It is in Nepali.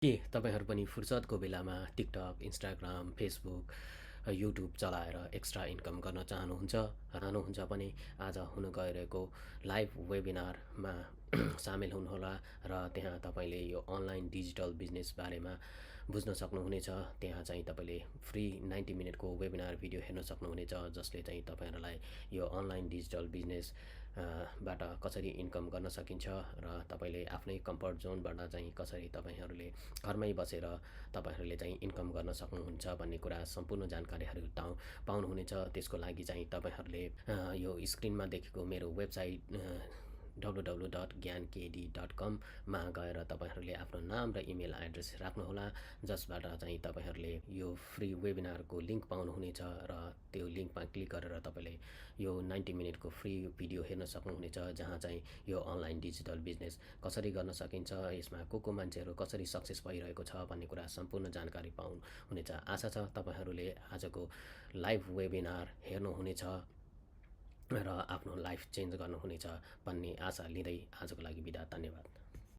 के तपाईँहरू पनि फुर्सदको बेलामा टिकटक, इन्स्टाग्राम, फेसबुक, युट्युब चलाएर एक्स्ट्रा इन्कम गर्न चाहनुहुन्छ भने आज हुन गइरहेको लाइभ वेबिनारमा सामेल हुनुहोला र त्यहाँ तपाईँले यो अनलाइन डिजिटल बिजनेस बारेमा बुझ्न सक्नुहुनेछ। त्यहाँ चाहिँ तपाईँले फ्री 90 मिनटको वेबिनार भिडियो हेर्न सक्नुहुनेछ, जसले चाहिँ तपाईँहरूलाई यो अनलाइन डिजिटल बिजनेस बाट कसरी इन्कम गर्न सकिन्छ र तपाईँले आफ्नै कम्फर्ट जोनबाट चाहिँ कसरी तपाईँहरूले घरमै बसेर तपाईँहरूले चाहिँ इन्कम गर्न सक्नुहुन्छ भन्ने कुरा सम्पूर्ण जानकारीहरू पाउनुहुनेछ। त्यसको लागि चाहिँ तपाईँहरूले यो स्क्रिनमा देखेको मेरो वेबसाइट www.gyankd.com मा गएर तपाईँहरूले आफ्नो नाम र इमेल एड्रेस राख्नुहोला, जसबाट चाहिँ तपाईँहरूले यो फ्री वेबिनारको लिङ्क पाउनुहुनेछ र त्यो लिङ्कमा क्लिक गरेर तपाईँले यो 90 मिनटको फ्री भिडियो हेर्न सक्नुहुनेछ, जहाँ चाहिँ यो अनलाइन डिजिटल बिजनेस कसरी गर्न सकिन्छ, यसमा को मान्छेहरू कसरी सक्सेस भइरहेको छ भन्ने कुरा सम्पूर्ण जानकारी पाउनुहुनेछ। आशा छ तपाईँहरूले आजको लाइभ वेबिनार हेर्नुहुनेछ र आफ्नो लाइफ चेन्ज गर्नुहुनेछ भन्ने आशा लिँदै आजको लागि बिदा। धन्यवाद।